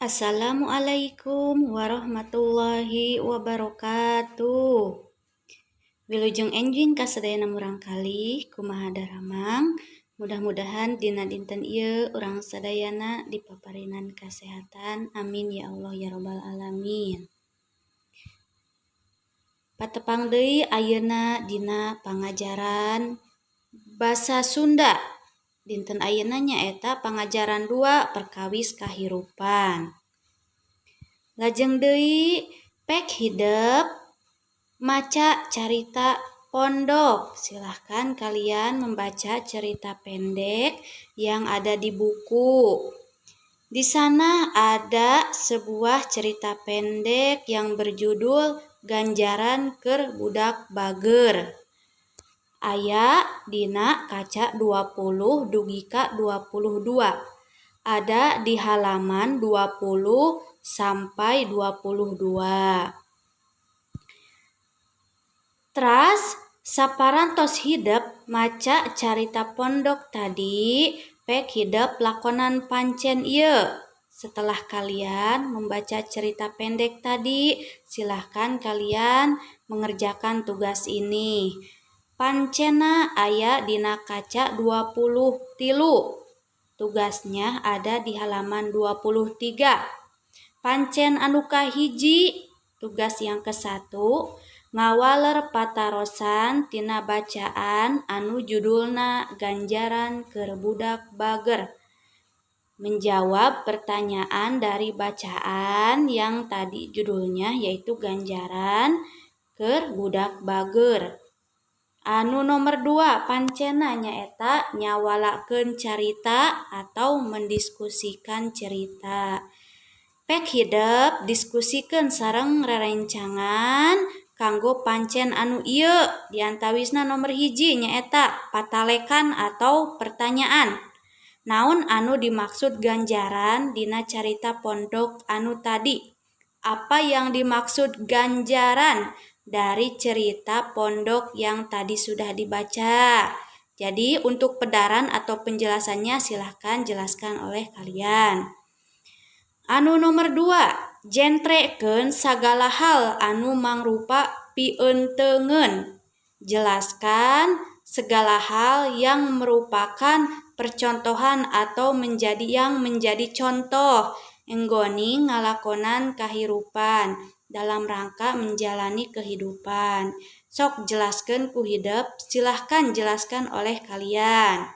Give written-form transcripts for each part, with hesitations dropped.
Assalamualaikum warahmatullahi wabarakatuh. Wilujeng enjing ka sadayana murangkalih, kumaha daramang? Mudah-mudahan dina dinten ieu urang sadayana dipaparinan kasehatan. Amin ya Allah ya robbal alamin. Patepang deui ayeuna dina pangajaran Basa Sunda. Dinten ayeuna nyaeta pangajaran 2, perkawis kahirupan. Lajeng deui, pek hidep maca carita pondok. Silahkan kalian membaca cerita pendek yang ada di buku. Di sana ada sebuah cerita pendek yang berjudul Ganjaran Keur Budak Bageur. Aya dina kaca 20 dugi ka 22. Ada di halaman 20 sampai 22. Teras saparantos hidep maca carita pondok tadi, pek hidep lakonan pancen ieu. Setelah kalian membaca cerita pendek tadi, silahkan kalian mengerjakan tugas ini. Pancenna aya dina kaca 23. Tugasnya ada di halaman 23. Pancen anu kahiji, tugas yang ke-1, ngawaler patarosan tina bacaan anu judulna Ganjaran Keur Budak Bageur. Menjawab pertanyaan dari bacaan yang tadi judulnya yaitu Ganjaran Keur Budak Bageur. Anu nomor 2, pancenna nyaeta nyawalakeun carita atau mendiskusikan cerita. Pek hidep diskusikan sareng rerencangan kanggo pancen anu ieu, diantawisna nomor 1 nyaeta patalekan atau pertanyaan. Naon anu dimaksud ganjaran dina carita pondok anu tadi? Apa yang dimaksud ganjaran dari cerita pondok yang tadi sudah dibaca? Jadi, untuk pedaran atau penjelasannya silahkan jelaskan oleh kalian. Anu nomor 2, jentrekeun sagala hal anu mangrupa pieunteungeun. Jelaskan segala hal yang merupakan percontohan atau menjadi yang menjadi contoh enggoning ngalakonan kahirupan, dalam rangka menjalani kehidupan. Sok jelaskan ku hidep, silahkan jelaskan oleh kalian.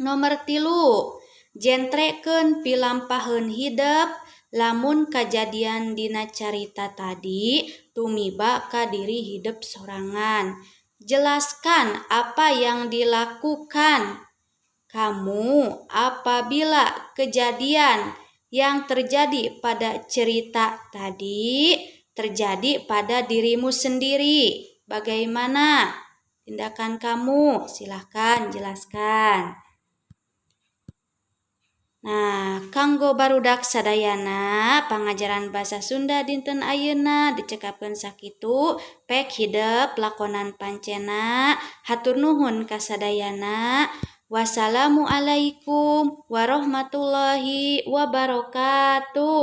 Nomor 3, jentrekeun pilampaheun hidep lamun kajadian dina carita tadi tumiba ka diri hidep sorangan. Jelaskan apa yang dilakukan kamu apabila kejadian yang terjadi pada cerita tadi terjadi pada dirimu sendiri. Bagaimana tindakan kamu? Silahkan jelaskan. Nah, kanggo barudak sadayana, pangajaran Bahasa Sunda dinten ayeuna dicekapkeun sakitu. Pek hidep lakonan pancenna. Hatur nuhun kasadayana. Wassalamualaikum warahmatullahi wabarakatuh.